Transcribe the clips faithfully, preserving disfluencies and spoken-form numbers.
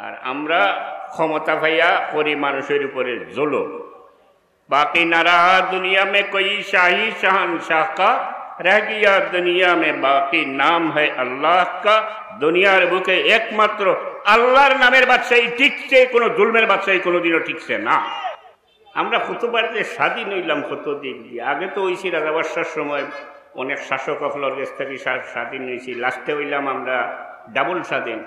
আর আমরা ক্ষমতা পাইয়া করি মানুষের উপরে জুলুম। باقی نہ رہا دنیا میں کوئی شاہی شہنشاہ کا، رہ گیا دنیا میں باقی نام ہے اللہ کا۔ দুনিয়ার বুকে একমাত্র আল্লাহর নামের বাদশাহী টিকছে, কোনো জুলুমের বাদশাহী কোনোদিনও টিকছে না। আমরা কতবার যে স্বাধীন হইলাম কত দিক দিয়া। আগে তো হইছি রাজা বাদশার সময়, অনেক শাসক অকলর গেছ থাকি স্বা-, স্বাধীন হইছি। লাস্টে হইলাম আমরা ডাবল স্বাধীন,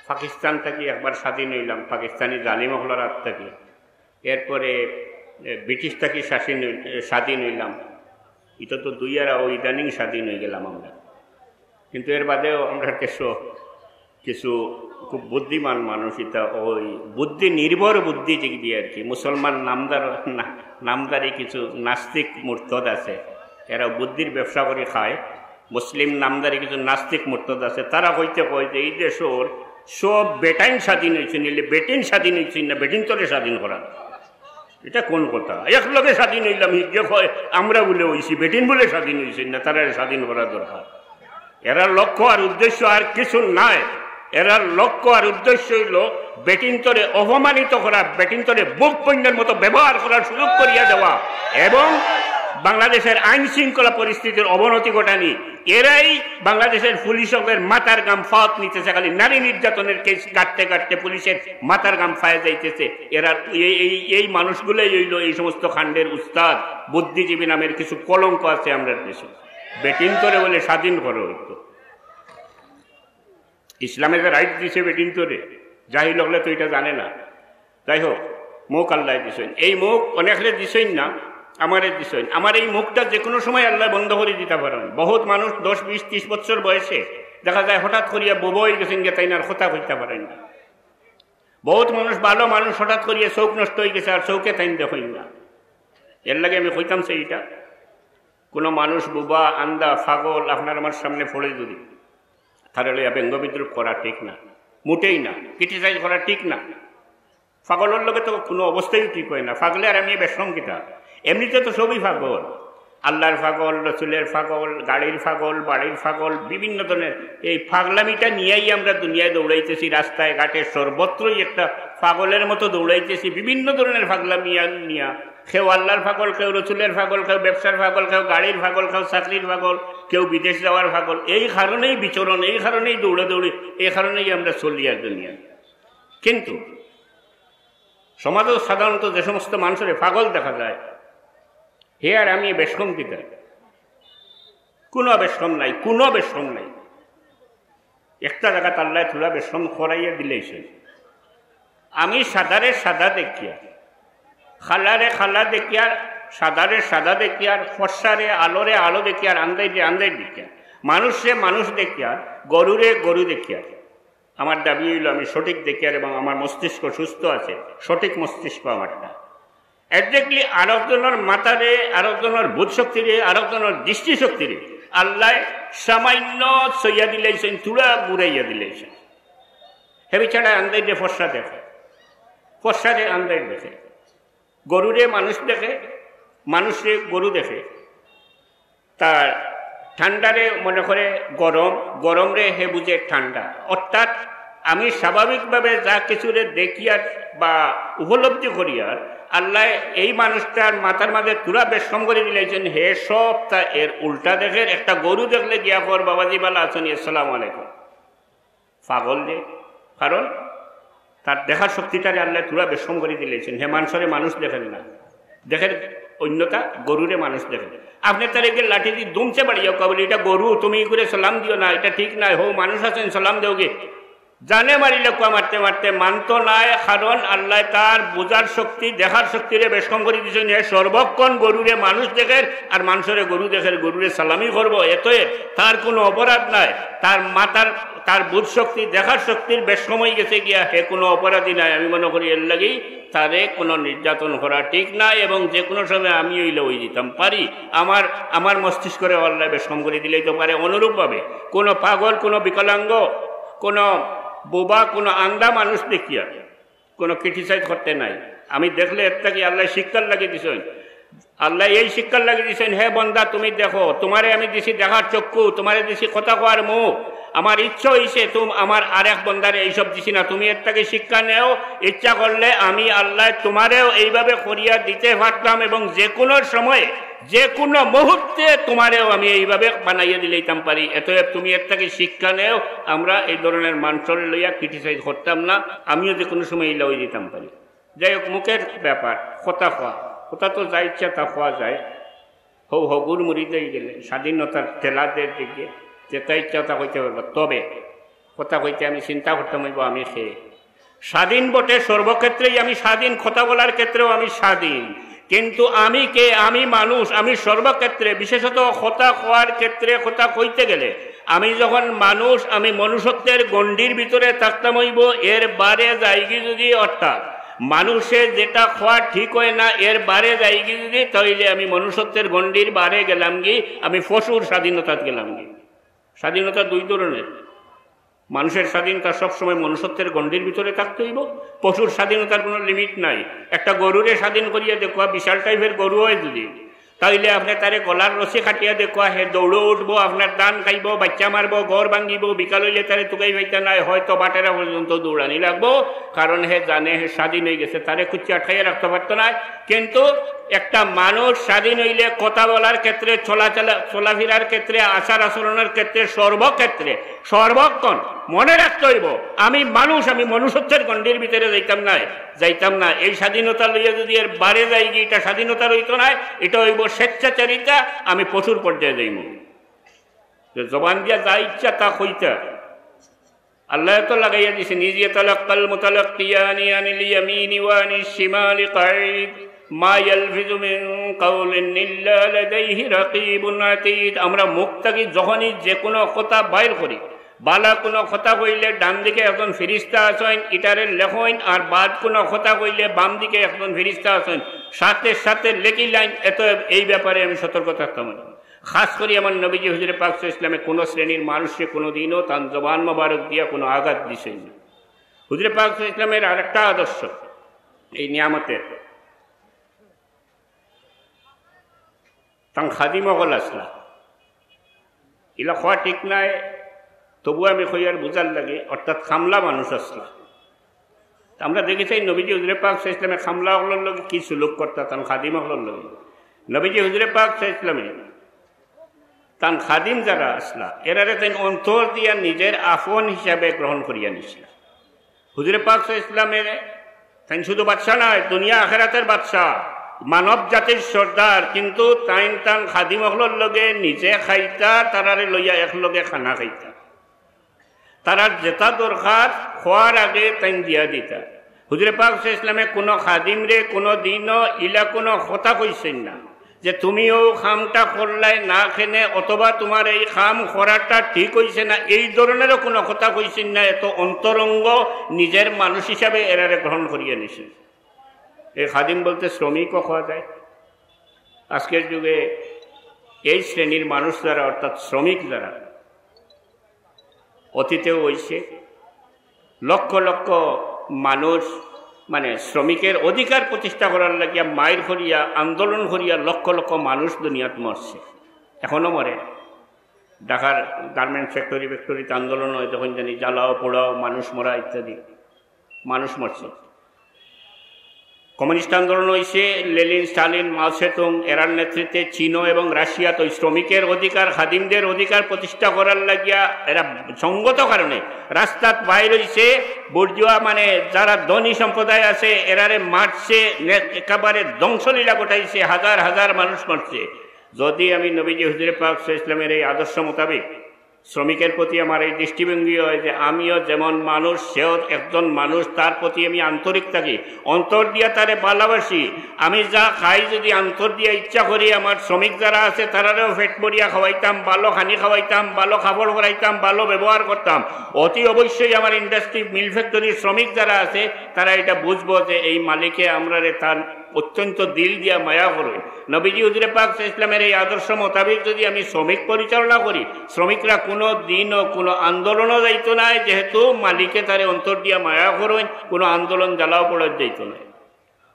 পাকিস্তান থাকি একবার স্বাধীন হইলাম পাকিস্তানি জালিম অকলর হাত থাকি, এরপরে এ, ব্রিটিশ থাকি স্বাধীন হই-, এ, স্বাধীন হইলাম। এটা তো দুই আর ইদানিং স্বাধীন হয়ে গেলাম আমরা। কিন্তু এর বাদেও আমরা কিছু কিছু খুব বুদ্ধিমান মানুষ, এটা ওই বুদ্ধি নির্ভর বুদ্ধিজীবী আর কি। মুসলমান নামদার, না-, নামদারি কিছু নাস্তিক মুরতাদ আছে, এরা বুদ্ধির ব্যবসা করে খায়। মুসলিম নামদারি কিছু নাস্তিক মুরতাদ আছে, তারা কইতে কয় যে এই দেশর সব বেটাইন স্বাধীন হয়েছে, নিলে বেটিন স্বাধীন হয়েছে না, বেটিন তোরে স্বাধীন করা। এটা কোন কথা? এক লগে স্বাধীন হইলাম, হিগে কয় আমরা বলে হইছি, বেটিন বলে স্বাধীন হইছে না, তারা স্বাধীন করা দরকার। এরার লক্ষ্য আর উদ্দেশ্য আর কিছু নাই। এরার লক্ষ্য আর উদ্দেশ্য হইল বেটিন্তরে অপমানিত করা, বেটিন্তরে বুক পণ্যের মতো ব্যবহার করার সুযোগ করিয়া দেওয়া এবং বাংলাদেশের আইন শৃঙ্খলা পরিস্থিতির অবনতি ঘটানি। এরাই বাংলাদেশের পুলিশ অকলের মাথার ঘাম ফাওত নিতেছে, খালি নারী নির্যাতনের কেস কাটতে কাটতে পুলিশের মাথার ঘাম ফায় যাইতেছে। এরা এই, এই, এই মানুষগুলাই হইল এই সমস্ত কাণ্ডের উস্তাদ। বুদ্ধিজীবী নামের কিছু কলঙ্ক আছে আমরার দেশে। বেটিন্তরে বলে স্বাধীন করা হইতো। ইসলামে যে রাইট দিছে বেটিন্তরে, জাহিল অকলে তো এটা জানে না। যাই হোক, মুখ আল্লায় দিছইন। এই মুখ অনেকরে দিছইন না, আমারে দিছইন। আমার এই মুখটা যে কোনো সময় আল্লায় বন্ধ করি দিতা পারেন। বহুত মানুষ দশ, বিশ, ত্রিশ বছর বয়সে দেখা যায় হঠাৎ করিয়া বোবা হয়ে গেছেন গিয়া, তাইন আর কথা কইতা পারেন না। বহুত মানুষ, ভালো মানুষ হঠাৎ করিয়া চোখ নষ্ট হয়ে গেছে, আর চোখে তাইন দেখইন না। এর লাগি আমি কইতাম চাই এটা, কোনো মানুষ বোবা, আন্দা, পাগল আপনার আমার সামনে পড়ে যদি, তারে লইয়া ব্যঙ্গ বিদ্রুপ করা ঠিক না, মোটেই না, ক্রিটিসাইজ করা ঠিক না। পাগলর লগে তো কোনো অবস্থায় ঠিক হয় না। পাগলে আর আমি বেশকম কিতা? এমনিতে তো সবই পাগল, আল্লাহর পাগল, রসুলের পাগল, গাড়ির পাগল, বাড়ির পাগল, বিভিন্ন ধরনের এই পাগলামিটা নিয়েই আমরা দুনিয়ায় দৌড়াইতেছি, রাস্তায় ঘাটে সর্বত্রই একটা পাগলের মতো দৌড়াইতেছি, বিভিন্ন ধরনের পাগলামি নিয়া। কেউ আল্লাহর পাগল, কেউ রসুলের পাগল, কেউ ব্যবসার পাগল, কেউ গাড়ির পাগল, কেউ চাকরির পাগল, কেউ বিদেশ যাওয়ার পাগল। এই কারণেই বিচরণ, এই কারণেই দৌড়াদৌড়ি, এই কারণেই আমরা চলি আর দুনিয়া। কিন্তু সমাজে সাধারণত যে সমস্ত মানুষরে পাগল দেখা যায়, হে আর আমি বেশকম কিতা? কোনো বেশকম নাই, কোনো বেশকম নাই। একটা জাগাত আল্লায় থুড়া বেশকম করাইয়া দিলাইছইন। আমি সাদারে সাদা দেখিয়ার, কালারে কালা দেখিয়ার, সাদারে সাদা দেখিয়ার, ফর্সারে আলোরে আলো দেখিয়ার, আন্দাইরে আন্দাইর দেখিয়ার, মানুষরে মানুষ দেখিয়ার, গরুরে গরু দেখিয়ার। আমার দাবি হইল আমি সঠিক দেখিয়ার এবং আমার মস্তিষ্ক সুস্থ আছে, সঠিক মস্তিষ্ক আমারটা। এক্স্যাক্টলি আরকজনর মাথারে, আরকজনর বোধ শক্তিরে, আরকজনর দৃষ্টিশক্তিরে আল্লায় সামান্য ছইয়া দিলাইছইন, থুড়া ঘুরাইয়া দিলাইছইন। হে বেচারা আন্দাইরে ফর্সা দেখে, ফর্সারে আন্দাইর দেখে, গরুরে মানুষ দেখে, মানুষরে গরু দেখে, তার ঠান্ডারে মনে করে গরম, গরমরে হে বুঝে ঠান্ডা। অর্থাৎ আমি স্বাভাবিকভাবে যা কিছুরে দেখিয়ার বা উপলব্ধি করিয়ার, আল্লায় এই মানুষটার মাথার মাঝে থুড়া বেশকম করি দিলাইছইন, হে সবতা এর উল্টা দেখের। একটা গরু দেখলে গিয়া কর, "বাবাজি ভালা আছইন নি? আসসালামু আলাইকুম।" পাগল যে, কারণ তার দেখার শক্তিটারে আল্লায় থুড়া বেশকম করি দিলাইছইন। হে মানুষরে মানুষ দেখের না, দেখের অন্যতা, গরুরে মানুষ দেখের। আপনে তারে গিয়া লাঠি দি দুমছে বাড়িয়া কইবা, "এটা গরু, তুমি ই করে সালাম দিও না, এটা ঠিক নায়, হো মানুষ আছইন, সালাম দেওগি।" জানে মারিলে কুয়া মারতে মারতে মানতো নায়, কারণ আল্লায় তার বুঝার শক্তি, দেখার শক্তিরে বেশকম করি দিছইন। হে সর্বক্ষণ গরুরে মানুষ দেখের আর মানুষরে গরু দেখের, গরুরে সালামি করবো, এতে তার কোনো অপরাধ নাই। তার মাথার, তার বুঝ শক্তি, দেখার শক্তির বেশকম হয়ে গেছে গিয়া, হে কোনো অপরাধী নাই। আমি মনে করি এর লাগি তারে কোনো নির্যাতন করা ঠিক না, এবং যে কোনো সময় আমি হইলে হই দিতাম পারি। আমার, আমার মস্তিষ্করে আল্লায় বেশকম করি দিলাইতো পারে। অনুরূপভাবে কোনো পাগল, কোনো বিকলাঙ্গ, কোনো বোবা, কোনো আন্ধা মানুষ দেখিয়া কোনো ক্রিটিসাইজ করতে নাই। আমি দেখলে এর থাকি আল্লায় শিক্ষার লাগি দিছইন, আল্লায় এই শিক্ষার লাগি দিছইন, "হে বন্দা, তুমি দেখো, তোমারে আমি দিছি দেখার চক্ষু, তোমারে দিছি কথা কওয়ার মুখ, আমার ইচ্ছা হইছে তুম আমার আরেক বন্দারে এইসব দিছি না, তুমি এর থেকে শিক্ষা নেও। ইচ্ছা করলে আমি আল্লাহ তোমারেও এইভাবে করিয়া দিতে পারতাম, এবং যে কোনো সময়ে, যে কোনো মুহূর্তে তোমারেও আমি এইভাবে বানাইয়া দিলাইতাম পারি। অতএব তুমি এর থেকে শিক্ষা নেও। আমরা এই ধরনের মানুষরে লইয়া ক্রিটিসাইজ করতাম না, আমিও যে কোনো সময় ইলা হয়ে যেতাম পারি। যাই হোক, মুখের ব্যাপার, কথা কওয়া, কথা তো যা ইচ্ছা তা কওয়া যায়। হউ হগুর মুরিদ হয়ে গেলে স্বাধীনতার তেলাদের দিকে যেটা ইচ্ছা তা কইতে পারবো, তবে কথা কইতে আমি চিন্তা করতাম হইব আমি কে। স্বাধীন বটে, সর্বক্ষেত্রেই আমি স্বাধীন, কথা বলার ক্ষেত্রেও আমি স্বাধীন, কিন্তু আমি কে? আমি মানুষ। আমি সর্বক্ষেত্রে, বিশেষত কথা কওয়ার ক্ষেত্রে, কথা কইতে গেলে আমি যখন মানুষ, আমি মনুষ্যত্বের গণ্ডির ভিতরে থাকতাম হইব। এর বারে যাইগি যদি, অর্থাৎ মানুষে যেটা কওয়া ঠিক হয় না, এর বারে যাইগি যদি, তাইলে আমি মনুষ্যত্বের গণ্ডির বারে গেলাম গি, আমি পশুর স্বাধীনতাত গেলাম গি। স্বাধীনতা দুই ধরনের। মানুষের স্বাধীনতা সবসময় মনুষ্যত্বের গণ্ডির ভিতরে থাকতে হইব। পশুর স্বাধীনতার কোনো লিমিট নাই। একটা গরুরে স্বাধীন করিয়া দেখো, বিশাল টাইপের গরু হয় যদি, তাইলে আপনি তারে গলার রশি কাটিয়া দেখো, হে দৌড়ো উঠবো, আপনার ধান খাইবো, বাচ্চা মারবো, ঘর ভাঙিবো, বিকাল হইলে তারে তুকাই পাইতা নাই, হয়তো বাটেরা পর্যন্ত দৌড়ানি লাগবো, কারণ হে জানে হে স্বাধীন হয়ে গেছে, তারে কুচ্ছি আটকাইয়া রাখতে পারতো না। কিন্তু একটা মানুষ স্বাধীন হইলে কথা বলার ক্ষেত্রে, চলাচলা, চলাফেরার ক্ষেত্রে, আচার আচরণের ক্ষেত্রে, সর্বক্ষেত্রে, সর্বক্ষণ মনে রাখতে হইব, আমি মানুষ, আমি মনুষ্যত্বের গণ্ডির ভিতরে যাইতাম না, যাইতাম না। এই স্বাধীনতা লইয়া যদি এর বারে যাইগি, এটা স্বাধীনতা রইতো না, এটা হইব স্বেচ্ছাচারিতা, আমি পশুর পর্যায়ে যাইব। যে জবান দিয়া যা ইচ্ছা তা কইতা, আল্লাহ তো লাগাইয়া দিছে, নিজে তালাক্কাল মুতালাক্কিয়ানি আনিল ইয়ামিনি ওয়া আনিশ শিমালি কাঈদ, মা ইয়ালফিজু মিন কাউলিন ইল্লা লাদাইহি রাকিবুন আতীদ। আমরা মুখ থাকি যখনই যে কোনো কথা বাইর করি, বালা কোনো কথা কইলে ডান দিকে একজন ফিরিস্তা আছইন, ইটারে লেখইন, আর বাদ কোনো কথা কইলে বাম দিকে একজন ফিরিস্তা আছইন, সাথে সাথে লেখিলাইন। এত এই ব্যাপারে আমি সতর্ক থাকতাম। খাস করি আমার নবীজি হুজুরে পাক সাল্লাল্লাহু আলাইহি ওয়াসাল্লামে কোনো শ্রেণীর মানুষকে কোনো দিনও তান জবান মোবারক দিয়া কোনো আঘাত দিছেন না। হুজুরে পাক সাল্লাল্লাহু আলাইহি ওয়াসাল্লামের আরেকটা আদর্শ, এই নিয়ামতের, তান খাদিম অকল আছলা। ইলা কওয়া ঠিক নাই, তবু আমি কইয়ার বুঝার লাগি, অর্থাৎ কামলা মানুষ আছলা। তা আমরা দেখি চাই নবীজি হুজুরে পাক সাল্লাল্লাহু আলাইহি ওয়াসাল্লামে কামলা অকলর লগে কি সুলুক করতা, তান খাদিম অকলর লগে। নবীজি হুজুরে পাক সাল্লাল্লাহু আলাইহি ওয়াসাল্লামে তান খাদিম যারা আছলা, এরারে তাইন অন্তর দিয়া নিজের আপন হিসাবে গ্রহণ করিয়া নিছলা। হুজুরে পাক সাল্লাল্লাহু আলাইহি ওয়াসাল্লামে তাইন শুধু বাদশা নয়, দুনিয়া আখেরাতের বাদশা, মানব জাতির সর্দার, কিন্তু তাইন তান খাদিম অকলর লগে নিজে খাইতা, তারারে লইয়া একলগে খানা খাইতা। তারার যেটা দরকার, খোয়ার আগে তাইন দিয়া দিতা। হুজুরে পাক সাল্লাল্লাহু আলাইহি ওয়াসাল্লামে কোনো খাদিমরে কোনো দিনও ইলা কোনো কথা কইছেন না যে, "তুমি ও কামটা করলাই না কেনে", অথবা "তোমার এই কাম করাটা ঠিক হইছে না", এই ধরনেরও কোনো কথা কইছেন না। এত অন্তরঙ্গ নিজের মানুষ হিসাবে এরারে গ্রহণ করিয়া নিছেন। এই খাদিম বলতে শ্রমিকও কওয়া যায়। আজকের যুগে এই শ্রেণীর মানুষ যারা, অর্থাৎ শ্রমিক যারা, অতীতেও হইছে, লক্ষ লক্ষ মানুষ, মানে, শ্রমিকের অধিকার প্রতিষ্ঠা করার লাগিয়া মাইর করিয়া, আন্দোলন করিয়া লক্ষ লক্ষ মানুষ দুনিয়াত মরছে, এখনো মরে। ঢাকার গার্মেন্টস ফ্যাক্টরি ফ্যাক্টরিতে আন্দোলন হয়, তখন জানি জ্বালাও পোড়াও, মানুষ মরা ইত্যাদি, মানুষ মরছে। কমিউনিস্ট আন্দোলন হইছে, লেনিন, স্টালিন, মাও সেতুং এরার নেতৃত্বে চীন এবং রাশিয়াত ওই শ্রমিকের অধিকার, খাদিমদের অধিকার প্রতিষ্ঠা করার লাগিয়া এরা সঙ্গত কারণে রাস্তাত বাইর হইছে। বুর্জুয়া, মানে, যারা ধনী সম্প্রদায় আছে, এরারে মারছে, নে-, একেবারে ধ্বংসলীলা ঘটাইছে, হাজার হাজার মানুষ মরছে। যদি আমি নবীজি হুজুরে পাক সাল্লাল্লাহু আলাইহি ওয়াসাল্লামের এই আদর্শ মোতাবেক শ্রমিকের প্রতি আমার এই দৃষ্টিভঙ্গি হয় যে আমিও যেমন মানুষ, সেও একজন মানুষ, তার প্রতি আমি আন্তরিক থাকি, অন্তর দিয়া তারে ভালোবাসি। আমি যা খাই, যদি অন্তর দিয়া ইচ্ছা করি, আমার শ্রমিক যারা আছে, তারারেও পেট ভরিয়া খাওয়াইতাম, ভালো খানি খাওয়াইতাম, ভালো কাপড় পরাইতাম, ভালো ব্যবহার করতাম, অতি অবশ্যই আমার ইন্ডাস্ট্রি, মিল ফ্যাক্টরির শ্রমিক যারা আছে, তারা এটা বুঝবো যে এই মালিকে আমরারে তার অত্যন্ত দিল দিয়া মায়া করইন। নবীজি হুজুরে পাক সাল্লাল্লাহু আলাইহি ওয়াসাল্লামের এই আদর্শ মোতাবেক যদি আমি শ্রমিক পরিচালনা করি, শ্রমিকরা কোনো দিনও কোনো আন্দোলনও যাইতো না, যেহেতু মালিকে তারে অন্তর দিয়া মায়া করইন, কোনো আন্দোলন জ্বালাও পোড়াত যাইতো না।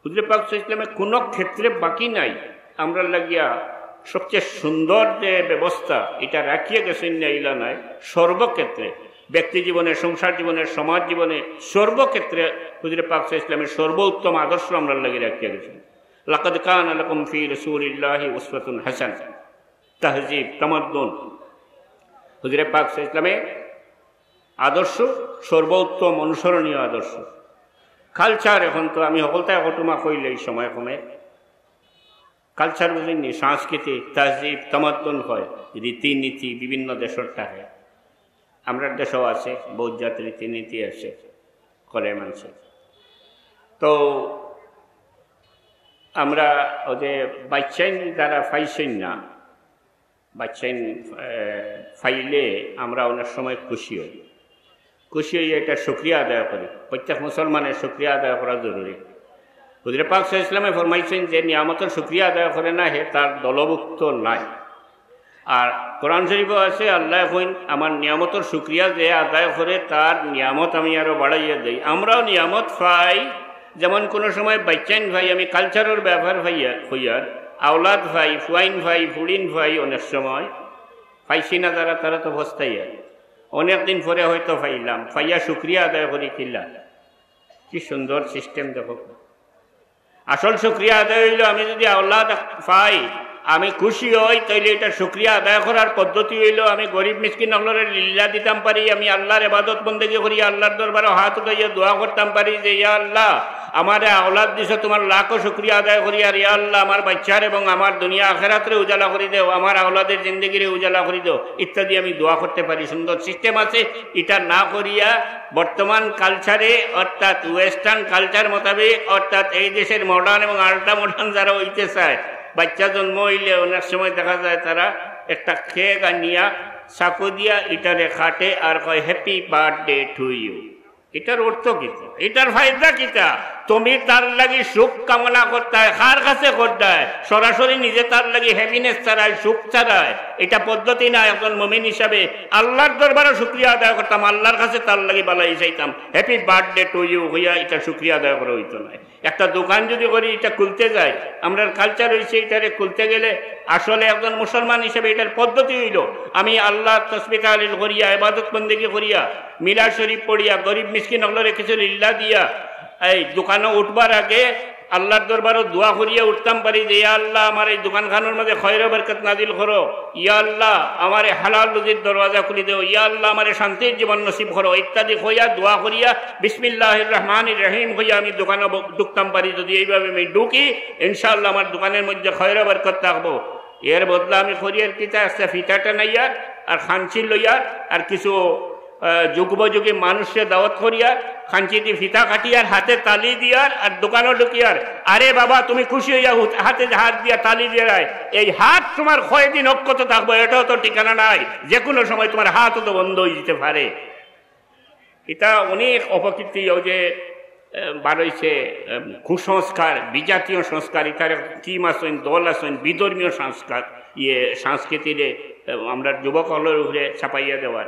হুজুরে পাক সাল্লাল্লাহু আলাইহি ওয়াসাল্লামে কোনো ক্ষেত্রে বাকি নাই আমরার লাগিয়া সবচেয়ে সুন্দর যে ব্যবস্থা, এটা রাখিয়া গেছেন না ইলা নাই, সর্বক্ষেত্রে, ব্যক্তি জীবনে, সংসার জীবনে, সমাজ জীবনে, সর্বক্ষেত্রে হুজুরে পাক সাল্লাল্লাহু আলাইহি ওয়াসাল্লামের সর্বোত্তম আদর্শ আমরার লাগি রাখিয়া গেছেন। লাকাদ কানা লাকুম ফি রাসূলিল্লাহি উসওয়াতুন হাসানাহ। তাহজিব, তামাদ্দুন, হুজুরে পাক সাল্লাল্লাহু আলাইহি ওয়াসাল্লামের আদর্শ সর্বোত্তম অনুসরণীয় আদর্শ। কালচার, এখন তো আমি হকলতায় ঘটনা কইলে এই সময় কমে, কালচার বুঝেননি, সংস্কৃতি, তাহজিব, তামাদ্দুন হয়, রীতিনীতি বিভিন্ন দেশের থাকে। আমরার দেশেও আছে, বহুত জাত রীতিনীতি আছে, করে মানষে। তো আমরা ওই যে বাচ্চাইন যারা পাইছেন না, বাচ্চাইন, এ, পাইলে আমরা অনেক সময় খুশি হই। খুশি হইয়া এটা শুকরিয়া আদায় করি। প্রত্যেক মুসলমানের শুকরিয়া আদায় করা জরুরি। হুজুরে পাক সাল্লাল্লাহু আলাইহি ওয়াসাল্লামে ফরমাইছেন, "যে নিয়ামতের শুকরিয়া আদায় করে না, হে তার দলভুক্ত নাই।" আর কোরআন শরীফও আছে, আল্লাহ কইন, "আমার নিয়ামতের শুকরিয়া যে আদায় করে, তার নিয়ামত আমি আরো বাড়াইয়া দেই।" আমরাও নিয়ামত পাই, যেমন কোনো সময় বাচ্চাইন পাই, আমি কালচারের ব্যাপার পাইয়া, হইয়ার, আওলাদ পাই, ফুয়াইন পাই, ফুড়িন পাই, অনেক সময় পাইছি না যারা, তারা তো পস্তাইয়া। অনেকদিন পরে হয়তো পাইলাম, পাইয়া শুকরিয়া আদায় করি কিলা। কি সুন্দর সিস্টেম দেখো। আসল শুকরিয়া আদায় হইল, আমি যদি আওলাদ পাই, আমি খুশি হই, তাইলে এটা শুকরিয়া আদায় করার পদ্ধতি হইল, আমি গরিব মিসকিন অকলরে লিল্লা দিতাম পারি, আমি আল্লাহর ইবাদত বন্দেগি করি, আল্লাহর দরবারে হাত উঠাইয়া দোয়া করতাম পারি যে, "ইয়া আল্লাহ, আমারে আওলাদ দিছো, তোমার লাখো শুকরিয়া আদায় করি, আর ইয়া আল্লাহ, আমার বাচ্চার এবং আমার দুনিয়া আখেরাতরে উজালা করি দেও, আমার আওলাদের জিন্দেগিরে উজালা করি দেও" ইত্যাদি আমি দোয়া করতে পারি। সুন্দর সিস্টেম আছে। এটা না করিয়া বর্তমান কালচারে, অর্থাৎ ওয়েস্টার্ন কালচার মোতাবেক, অর্থাৎ এই দেশের মডার্ন এবং আল্ট্রা মডার্ন যারা হইতে চায়, বাচ্চা জন্ম হইলে অনেক সময় দেখা যায় তারা একটা কেক আনিয়া চাকু দিয়া ইটারে কাটে আর কয়, "Happy birthday to you।" এটার অর্থ কিতা? এটার ফায়দা কিতা? তুমি তার লাগি সুখ কামনা করতায়, কার কাছে করতায়? সরাসরি নিজে তার লাগি হ্যাপিনেস চারায়, সুখ চারায়। এটা পদ্ধতি না। একজন মুমিন হিসাবে আল্লাহর দরবারও শুকরিয়া আদায় করতাম, আল্লাহর কাছে তার লাগি বালাই চাইতাম। "Happy birthday to you" হইয়া এটা শুকরিয়া আদায় করা হইতো না। একটা দোকান যদি করি, এটা খুলতে যাই, আমরার কালচার হইছে, এটারে খুলতে গেলে আসলে একজন মুসলমান হিসেবে এটার পদ্ধতি হইল, আমি আল্লাহ তসবি তাহলিল করিয়া, ইবাদত বন্দেগি করিয়া, মিলাদ শরীফ পড়িয়া, গরিব মিসকিন অকলরে কিছু লিল্লা দিয়া, এই দোকানো উঠবার আগে আল্লাহর দরবারও দোয়া করিয়া উঠতাম পারি যে, "ইয়া আল্লাহ, আমার এই দোকানখানোর মধ্যে খয়র বরকত নাজিল করো, ইয়া আল্লাহ, আমার এই হালাল রুজির দরওয়াজা খুলি দেও, ইয়া আল্লাহ, আমার এই শান্তির জীবন নসিব করো" ইত্যাদি কইয়া দোয়া করিয়া বিসমিল্লাহির রহমানির রহিম কইয়া আমি দোকানো ব-, ঢুকতাম পারি। যদি এইভাবে আমি ঢুকি, ইনশাআল্লাহ আমার দোকানের মধ্যে খয়র বরকত থাকবো। এর বদলা আমি করিয়ার কিতা, একটা ফিতা টানাইয়ার আর খাঞ্চি লইয়ার আর কিছু, আহ, যুগোপযোগী মানুষরে দাওয়াত করিয়ার, খাঞ্চি দি ফিতা কাটিয়ার, হাতে তালি দিয়ার আর দোকানো ঢুকিয়ার, "আরে বাবা, তুমি খুশি হইয়া হুত-, হাতে হাত দিয়া তালি দিয়ার, এই হাত তোমার কয়দিন অক্ষত থাকবো, এটাও তো ঠিকানা নাই, যে কোনো সময় তোমার হাতও তো বন্ধ হয়ে যেতে পারে।" এটা অনেক অপকীর্তি, ওই যে, আহ, বারইছে, আহ, কুসংস্কার, বিজাতীয় সংস্কার, এটার টিম আছইন, দল আছইন, বিধর্মীয় সংস্কার, ইয়ে, সংস্কৃতিরে, আহ, আমরা যুবক অকলর উপরে চাপাইয়া দেওয়ার।